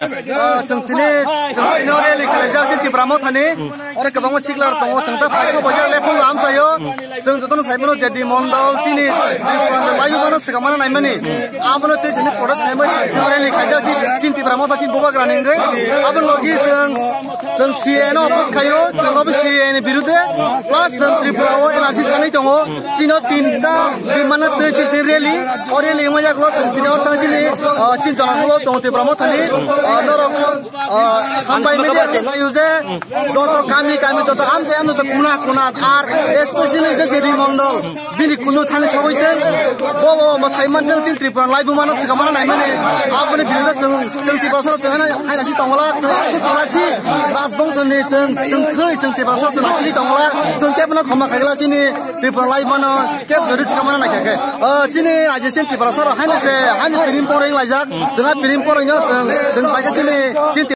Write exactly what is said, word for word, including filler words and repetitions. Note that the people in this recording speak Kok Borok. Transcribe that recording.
Ah, chwng tini, chwng tini oro rally khlaijak se Tipra Mothani. Oro kwbangma sikla tongo, chwng ta phaiso boya lephung amchaio. Chwng jotono saimano J D Mondol chini Tripura laibumano swkangmano naimani. Abono tei chini protest khaimani chwng rally khaijak chini Tipra Motha chini bubagra ni wngwi. Aboni logi chwng, chwng C A A no oppose khaio, chwng obo C A A ni birude. Plus chwng Tripura o N R C sanwi tongo. Chino tinta bimana tei chini rally, o rally wngma yaklo chwng tini oro tang chini, ah, chini jona tongo Tipra Mothani, ah, norok Ah, hambai media se nayo je, joto kami kami, joto amchai amchai, joto kuna kuna, ar especially je J D Mondol, bini kunu thani sogoi tei, bo bo bo sai man jang chini Tripura laibumano swkangmano naimani, aboni birude chwng, chwng Tiprasa chwng haina, haina si tongla, chwng, chwng tongla si, Rajbongso ni chwng, chwng thwi, chwng Tiprasa chwng si tongla, chwng kebno khoma khaigla chini Tripura laibumano keb jori swkangmano naikha khe. Ah, chini raji chini Tiprasa rok haina se, haina pirim poreng laijak, chwng pirim poreng no chwng, chwng bai khe chini, chini